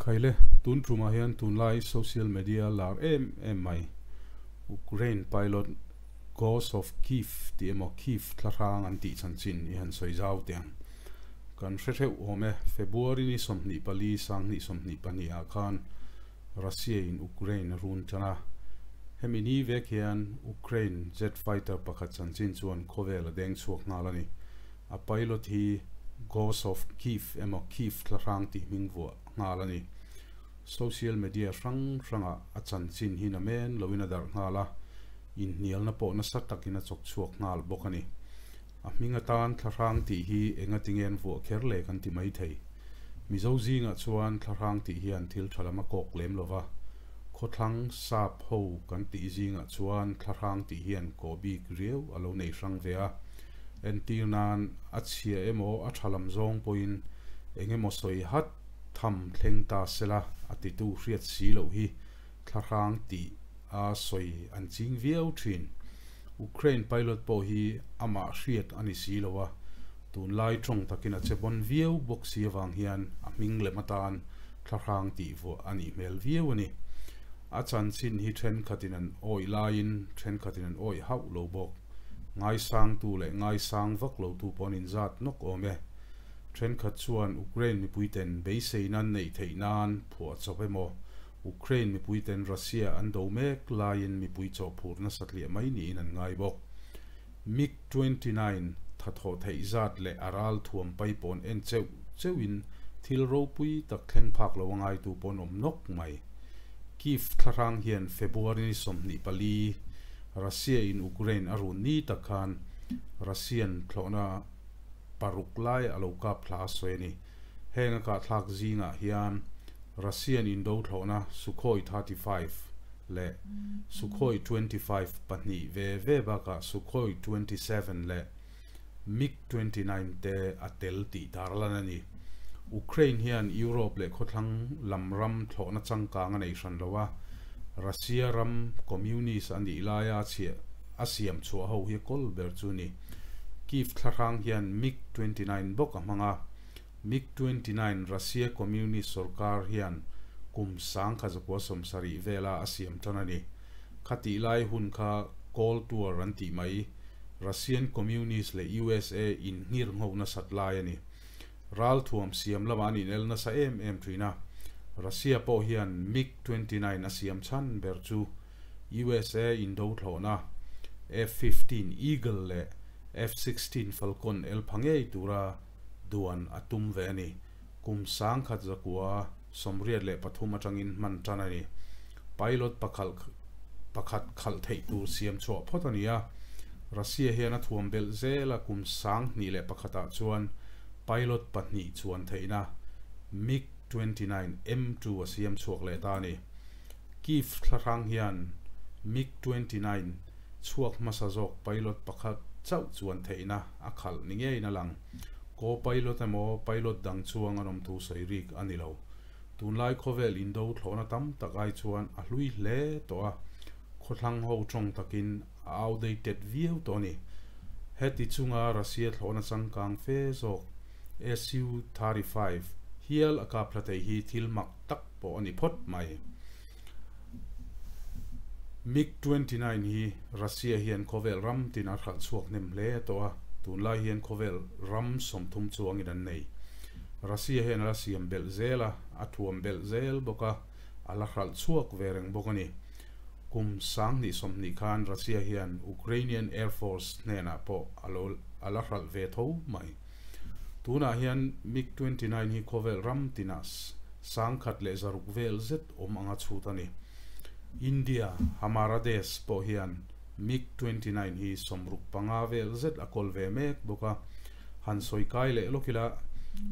Khaile, tun tumah hian tunlai social media lar em em mai Ukraine pilot Ghost of Kyiv tih emaw Kyiv thlahrang an tih chanchin i han sawi zau teh ang. Kan hre hreuh awm e, February ni 24 2022 ah khan Russia in Ukraine a run tan a. Hemi ni vek hian Ukraine jet fighter pakhat chanchin chuan khawvel a deng chhuak nghal a ni. A pilot hi Ghost of Kyiv emaw Kyiv thlahrang tih hming vuah nghal a ni. Social media hrang hrangah a chanchin hi namen loin a darh nghal a, inhnialna pawh nasa takin a chawk chhuak nghal bawk a ni. A hming atan thlahrang tih hi enga tinge an vuah kher le kan ti mai thei. Mizo zingah chuan thlahrang tih hian thil tha lam a kawk lem lo va, khawthlang sap ho kan tih zingah chuan thlahrang tih hian kawh bik riau a lo nei hrang ve a. Entir nan a chhia emaw a tha lam zawng pawhin eng emaw sawi hat tham thleng ta sela a titu hriat si loh hi thlahrang tih a sawi an ching viau thin. Ukraine pilot pawh hi amah hriat a ni si lo a, tunlai tawng takin a che bawn viau bawk si avang hian a hming lem atan thlahrang tih vuah a nih hmel viau a ni. A chanchin hi thenkhatin an awih laiin thenkhatin an awih hauh lo bawk. Ngaisangtu leh ngaisang vak lotu pawh an inzat nawk awm e. Thenkhat chuan Ukraine mipuiten beiseina an neih theih nan phuah chawp emaw, Ukraine mipuiten Russia an do mek laiin mipui chawhphur nasa tliah mai niin an ngai bawk. MiG 29 thathawh theih zat leh a ral thuam paipawn en cheuh cheuhin thil ropui tak thleng phak lo a ngaitu pawh an awm nawk mai. Kyiv thlahrang hian February ni 24 Russia in Ukraine a run ni tak khan Russian thlawhna paruk lai a lo kap thla a sawi a ni. Heng a kahthlak zingah hian Russian indo thlawhna Sukhoi 35 leh Sukhoi 25 pahnih ve ve bakah Sukhoi 27 leh MiG 29 te a tel tih tarlan a ni. Ukraine hian Europe leh khawthlang lam ram thlawhna changkang a nei hran lo a, Russia ram communist a nih laia a chhiah a siam chhuah ho hi kawl ber chu a ni. Kyiv thlahrang hian MiG 29 bawk a hmang a, MiG 29 Russia communist sorkar hian kum 1970 vela a siam tan a ni. Khatih lai hun kha Cold War an tih mai, Russian Communist leh USA inngir ngho nasat lai a ni. Ralthuam siam lamah an inel nasa em em thin a, Russia pawh hian MiG 29 a siam chhan ber chu USA indo thlawhna F-15 Eagle leh F-16 Falcon el pha ngei tura duan a tum ve a ni. Kum 1983 atangin hman tan a ni. Pilot pakhalh pakhat khalh theih tur siam chhuah phawt a ni a. Russia hian a thuam belh zel a, kum 2001 ah chuan pilot pahnih chuan theihna MiG 29 M2 a siam chhuak leh ta a ni. Kyiv thlahrang hian MiG 29 chhuak hmasa zawk pilot pakhat chauh chuan theihna a khalh ni ngeiin a lang. Co-pilot emaw pilot dang chuang an awm thu sawi rik a ni lo. Tunlai khawvel indo thlawhna tam tak ai chuan a hlui hle tawh a, khawthlang ho tawng takin a outdated viau tawh a ni. Heti chunga Russia thlawhna changkang fe zawk Su-35 hial a kap hla thei hi thil mak tak pawh a ni phawt mai. MiG 29 hi Russia hian khawvel ram tin a hralh chhuak hnem hle tawh a, tunlai hian khawvel ram 30 chuangin an nei. Russia hian a la siam belh zel a, a thuam belh zel bawk a, a la hralh chhuak ve reng bawk a ni. Kum 2020 khan Russia hian Ukrainian Air Force hnenah pawh a lo a la hralh ve tho mai. Tunah hian MiG 29 hi khawvel ram tinah 1,600 vel zet awm anga chhut a ni. India, Hamara Desh pawh hian MiG 29 hi 65 vel zet a kawl ve mek bawk a. Han sawi kai leh lawk ila,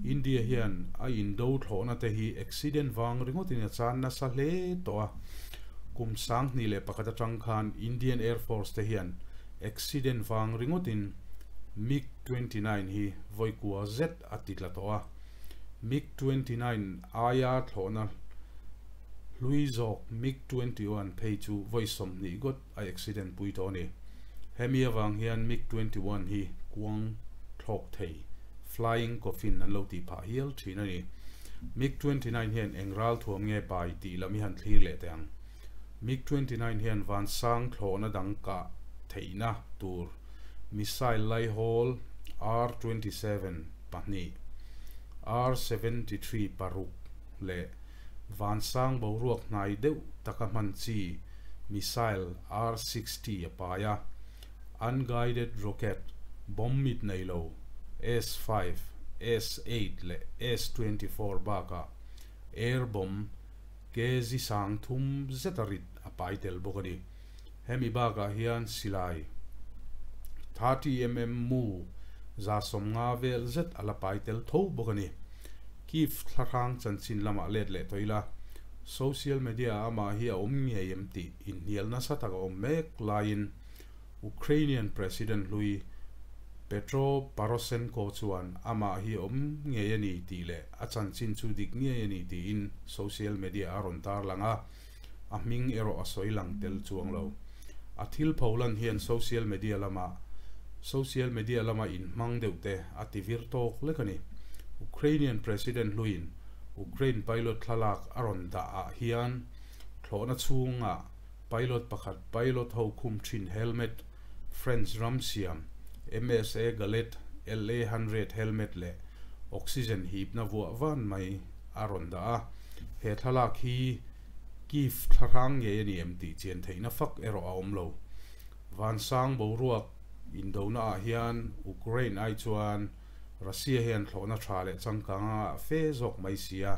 India hian a indo thlawhna te hi accident vang ringawtin a chan nasa hle tawh a. Kum 2001 atang khan Indian Air Force te hian accident vang ringawtin MiG 29 hi vawikua zet a ti tla tawh a. MiG 29 aia thlawhna hlui zawk MiG 21 phei chu vawi 20 gawt a accident pui tawh a ni. Hemi avang hian MiG 21 hi kuang thlawk thei, flying coffin an lo tih phah hial thin a ni. MiG 29 hian eng ralthuam nge pai tih lam hi han thlir leh teh ang. MiG 29 hian vansang thlawhna dang kah theihna tur missile laihawl R-27 pahnih, R-73 paruk leh vansang boruak hnai deuh taka hman chi missile R-60 a pai a. Unguided rocket, bomb mit nei lo, S-5, S-8 leh S-24 bakah air bomb kg 30 zeta rit a pai tel bawk a ni. Hemi bakah hian silai 30 mm mu 150 vel zet a la pai tel tho bawk a ni. Kyiv thlahrang chanchin lamah let leh tawh ila, social media ah amah hi a awm ngei em tih inhnial nasa tak a awm mek laiin Ukrainian President hlui Petro Poroshenko chuan amah hi a awm ngei a ni tih leh a chanchin chu dik ngei a ni tiin social media a rawn tarlang a. A hming erawh a sawi lang tel chuang lo. A thil pho lan hian social media lama social media lama inhmang deuh te a ti vir tawk lek a ni. Ukrainian President hluiin Ukraine pilot thlalak a rawn dah ah hian thlawhna chhunga pilot pakhat pilot ho khum thin helmet French ram siam MSA Galette LA100 helmet leh oxygen hipna vuah van mai a rawn dah a. He thlalak hi Kyiv thlahrang ngei a ni em tih chian theihna fak erawh a awm lo. Vansang boruak indona ah hian Ukraine ai chuan Russia hian thlawhna tha leh changkang a ngah fe zawk mai si a.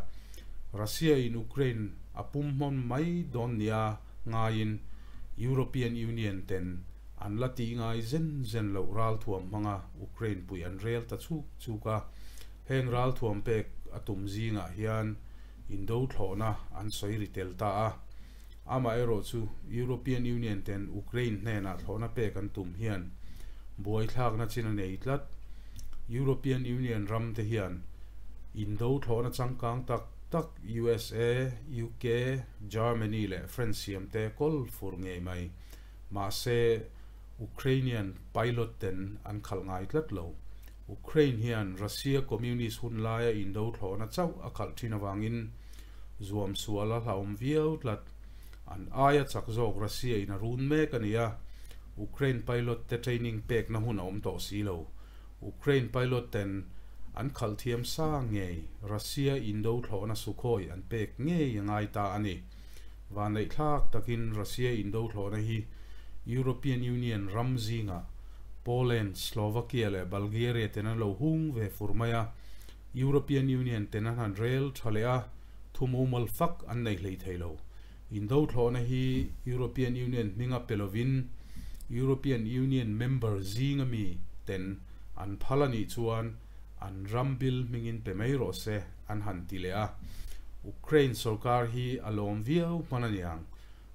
Russia in Ukraine a pum hmawn mai dawn nia ngaiin European Union ten an la tih ngai zen zen loh ralthuam hmanga Ukraine pui an rel ta chuk chuk a. Heng ralthuam pek a tum zingah hian indo thlawhna an sawi ri tel ta a. Amaherawh chu European Union ten Ukraine hnenah thlawhna pek an tum hian buaithlakna chin a nei tlat. European Union ram te hian indo thlawhna changkang tak tak USA, UK, Germany leh France siam te kawl fur ngei mai. Mahse Ukrainian pilot ten an khalh ngai tlat lo. Ukraine hian Russia Communist hun laia indo thlawhna chauh a khalh thin avangin zuam sual a hlauhawm viau tlat. An aia chak zawk Russia in a run mek a ni a, Ukraine pilot te training pekna hun a awm tawh si lo. Ukraine pilot ten an khalh thiam sa ngei Russia indo thlawhna Sukhoi an pek ngei a ngai ta a ni. Vanneihthlak takin Russia indo thlawhna hi European Union ram zingah Poland, Slovakia leh Bulgaria ten an lo hung ve fur mai a, European Union ten an han rel tha leh a, thu mumal fak an nei hlei thei lo. Indo thlawhna hi European Union hminga pe lovin European Union member zinga mi ten an phal a nih chuan an ram bil hmingin pe mai rawh se an han ti leh a. Ukraine sorkar hi a lawm viau hman a niang.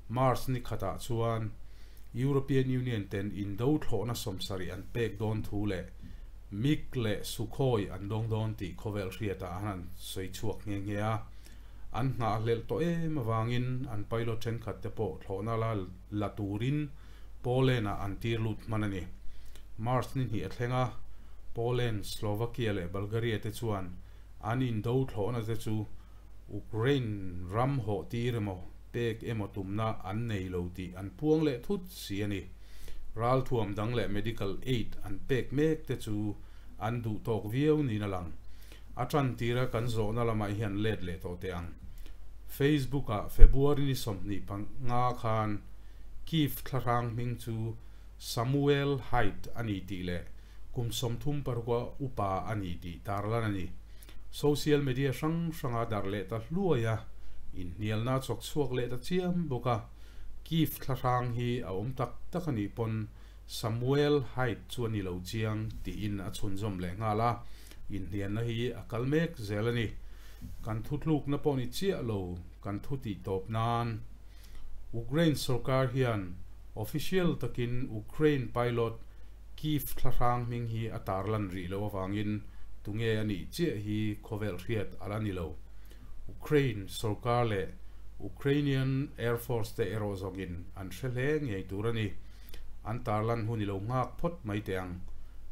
March ni khatah chuan European Union ten indo thlawhna 70 an pek dawn thu leh MiG leh Sukhoi an dawng dawn tih khawvel hriatah an han sawi chhuak nghe nghe a. An nghahhlelh tawh em avangin an pilot thenkhat te pawh thlawhna la la turin Poland-ah an tir lut hman a ni. March ni hnih a thleng a, Poland, Slovakia leh Bulgaria te chuan an indo thlawhna te chu Ukraine ram hawh tir emaw pek emaw tumna an nei lo tih an puang leh thut si a ni. Ralthuam dang leh medical aid an pek mek te chu an duh tawk viau niin a lang. A tan tira kan zawhna lamah hian let leh tawh teh ang. Facebook ah February ni 25 khan Kyiv thlahrang hming chu Samuel Hyde a ni tih leh kum 36 upa a ni tih tarlan a ni. Social media hrang hranga darh leh ta hluai a, inhnialna a chawk chhuak leh ta chiam bawk a. Kyiv thlahrang hi a awm tak tak a nih pawn Samuel Hyde chu a ni lo chiang tiin a chhunzawm leh nghal a, inhnialna hi a kal mek zel a ni. Kan thutlukna pawh ni chiah lo kan thu tih tawp nan Ukraine sorkar hian official takin Ukraine pilot Kyiv thlahrang hming hi a tarlan rih loh avangin tunge a nih chiah hi khawvel hriat a la ni lo. Ukraine sorkar leh Ukrainian Air Force te erawh zawngin an hre hle ngei tur a ni. An tarlan hun i lo nghak phawt mai teh ang.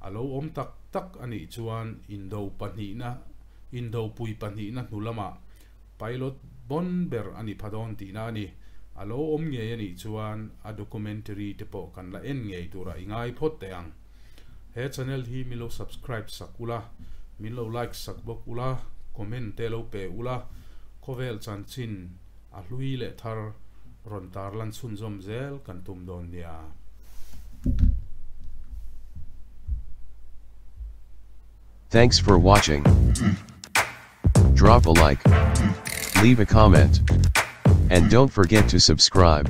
A lo awm tak tak a nih chuan indo pahnihna. Indopui pahnihna hnu lama pilot bon ber a ni pha dawn tihna a ni. A lo awm ngei a nih chuan a documentary te pawh kan la en ngei turah i ngai phawt teh ang. He channel hi min lo subscribe sak ula, min lo like sak bawk ula, comment te lo pe ula, khawvel chanchin a hlui leh thar rawn tarlan chhunzawm zel kan tum dawn nia. Thanks for watching. Drop a like. Leave a comment. And don't forget to subscribe.